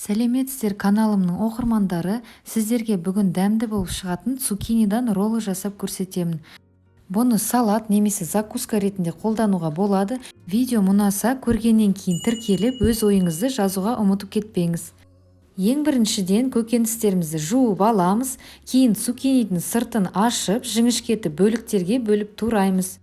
Сәлеметсіздер, каналымның оқырмандары! Сіздерге бүгін дәмді болып шығатын цукинидан роллы жасап көрсетемін. Бұны салат немесе закуска ретінде қолдануға болады. Видео ұнаса, көргеннен кейін тіркеліп, өз ойыңызды жазуға ұмытып кетпеңіз. Ең біріншіден көкөністерімізді жуып аламыз, кейін цукинидің сыртын ашып, жіңішкетіп бөліктерге бөліп тураймыз.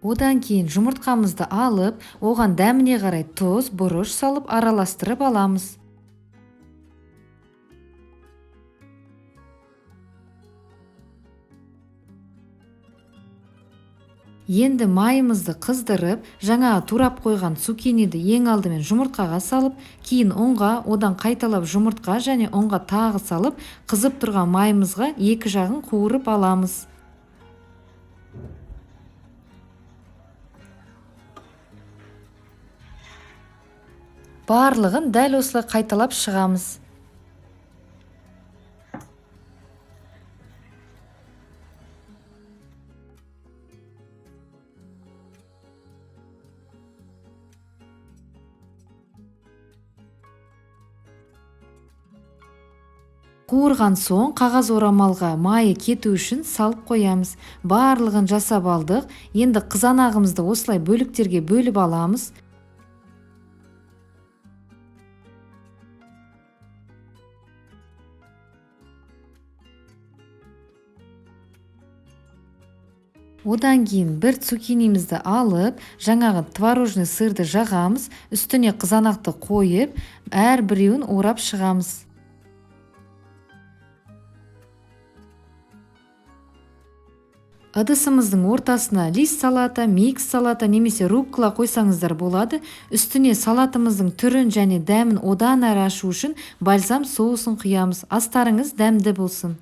Одан кейін жұмыртқамызды алып, оған дәміне қарай тұз, бұрыш салып араластырып аламыз. Енді майымызды қыздырып, жаңағы турап қойған цукиниді ең алдымен жұмыртқаға салып, кейін ұнға, одан қайталап жұмыртқа және ұнға тағы салып, қызып тұрған майымызға екі жағын қуырып аламыз. Барлығын дәл осылай қайталап шығамыз. Қуырған соң қағаз орамалға майы кету үшін салып қоямыз. Барлығын жасап алдық. Енді қызанағымызды осылай бөліктерге бөліп аламыз. Одан кейін бір цукинимізді алып, жаңағы творожный сырды жағамыз, үстіне қызанақты қойып, әр біреуін орап шығамыз. Ыдысымыздың ортасына лист салата, микс салата немесе руккола қойсаңыздар болады. Үстіне салатымыздың түрін және дәмін одан әрі ашу үшін бальзам соусын құямыз. Астарыңыз дәмді болсын.